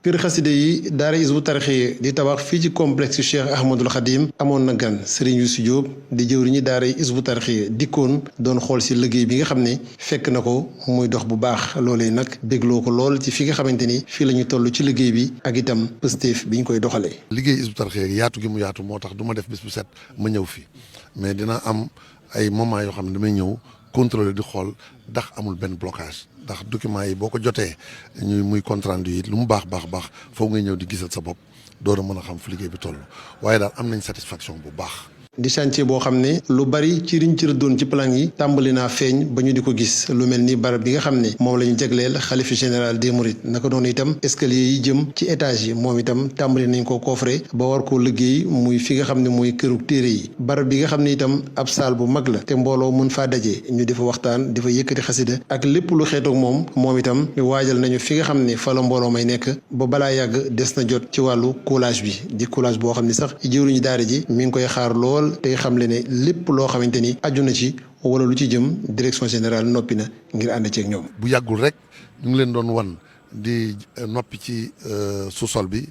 kër xaside yi daara Hizbut Tarqiyyah di tabax fii ci complexe Cheikh Ahmadoul Khadim amoon na gan Serigne Youssou Diop di jëwriñu daara Hizbut Tarqiyyah dikkoon doon xool si liggéey bi nga xam ne fekk na ko muy dox bu baax loolee nag bégloo ko lool ci fi nga xamante ni fii la ñu toll ci liggéey bi ak itam pëstéef bi ñu koy doxalee. liggéey Hizbut Tarqiyyah yaatu gi mu yaatu moo tax du ma def bis bu set ma ñëw fii mais dina am ay moment yoo xam ne damay ñëw contrôler di xool ndax amul benn blocage ndax documents yi boo ko jotee ñuy muy compte rendu yi lu mu baax foog ngay ñëw di gisal sa bopp door a mën a xam fu liggéey bi toll waaye daal am nañ satisfaction bu baax. di chantier boo xam ne lu bari ci riñ ci rëddoon ci plan yi tàmbali naa feeñ ba ñu di ko gis lu mel ni barab bi nga xam ne moom la ñu jagleel xalifa général des mourides naka noonu itam escalier yi jëm ci étage yi moom itam tàmbali nañ ko coffrer ba war koo liggéey muy fi nga xam ne mooy këru téere yi barab bi nga xam ne itam ab saal bu mag la te mbooloo mën faa daje ñu di fa waxtaan di fa yëkkati xasida ak lépp lu xeetoog moom itam waajal nañu fi nga xam ne fa la mbooloo may nekk ba balaa yàgg des na jot ci wàllu coulage bi di coulage boo xam ne sax jëwriñu daara ji mi ngi koy xaar lool tey xamle ne lépp loo xamante ni aju na ci wala lu ci jëm direction générale noppi na ngir ànd ceeg ñoom. bu yàggul rek ñu ngi leen doon wan di noppi ci sous-sol bi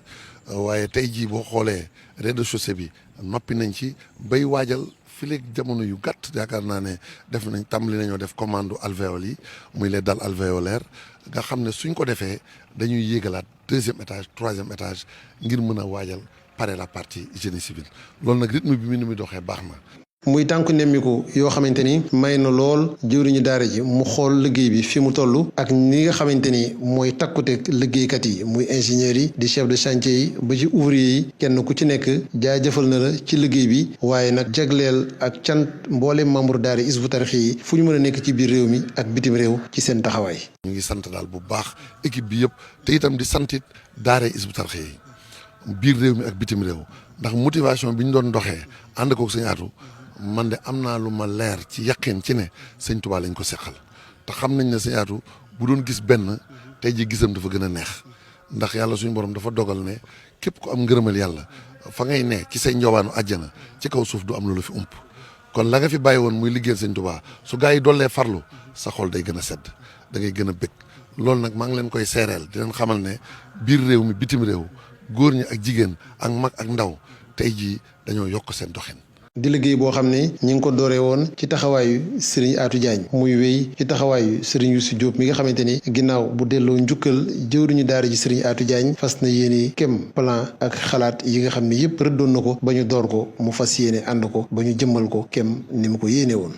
waaye tey jii boo xoolee rez-de-chaussée bi noppi nañ ci bay waajal fileeg jamono yu gàtt yaakaar naa ne def nañ tàmbali nañoo def commande alvéole yi muy les dalles alvéolaires nga xam ne suñ ko defee dañuy yéegalaat 2e étage 3e étage ngir mën a waajal pare la partie génie civil loolu nag rythme bi ni muy doxee baax na. muy tànku nemmiku yoo xamante ni may na lool jëwriñu daara ji mu xool liggéey bi fi mu toll ak ni nga xamante ni mooy takkute liggéeykat yi muy ingénieurs yi di chef de chantier yi ba ci ouvrier yi kenn ku ci nekk jaajëfal na la ci liggéey bi waaye nag jagleel ak cant mboolem membre daara Hizbut Tarqiyyah yi fu ñu mën a nekk ci biir réew mi ak bitim réew ci seen taxawaay. ñu ngi sant daal bu baax équipe bi yëpp te itam di santit daara Hizbut Tarqiyyah yi biir réew mi ak bitim réew ndax motivation bi ñu doon doxee ànd koog Sëñ Atou man de am naa lu ma leer ci yaqin ci ne Sëñ Tuubaa lañ ko seqal te xam nañ ne Sëñ Atou bu doon gis benn tey ji gisam dafa gën a neex ndax yàlla suñu borom dafa dogal ne képp ku am ngërëmal yàlla fa ngay ne ci say njoobaanu àjjana ci kaw suuf du am lu la fi ump kon la nga fi bàyyi woon muy liggéeyal Sëñ Tuubaa su gaa yi dollee farlu sa xol day gën a sedd da ngay gën a bëgg loolu nag maa ngi leen koy seereel di leen xamal ne biir réew mi bitim réew góor ñi ak jigéen ak mag ak ndaw tey jii dañoo yokk seen doxin. di liggéey boo xam ne ñi ngi ko dooree woon ci taxawaayu Serigne Atou Diagne muy wéy ci taxawaayu Serigne Youssou Diop mi nga xamante ni ginnaaw bu delloo njukkal jëwriñu daara ji Serigne Atou Diagne fas na yéene kem plan ak xalaat yi nga xam ne yëpp rëddoon na ko ba ñu door ko mu fas yéene ànd ko ba ñu jëmmal ko kem ni mu ko yéene woon.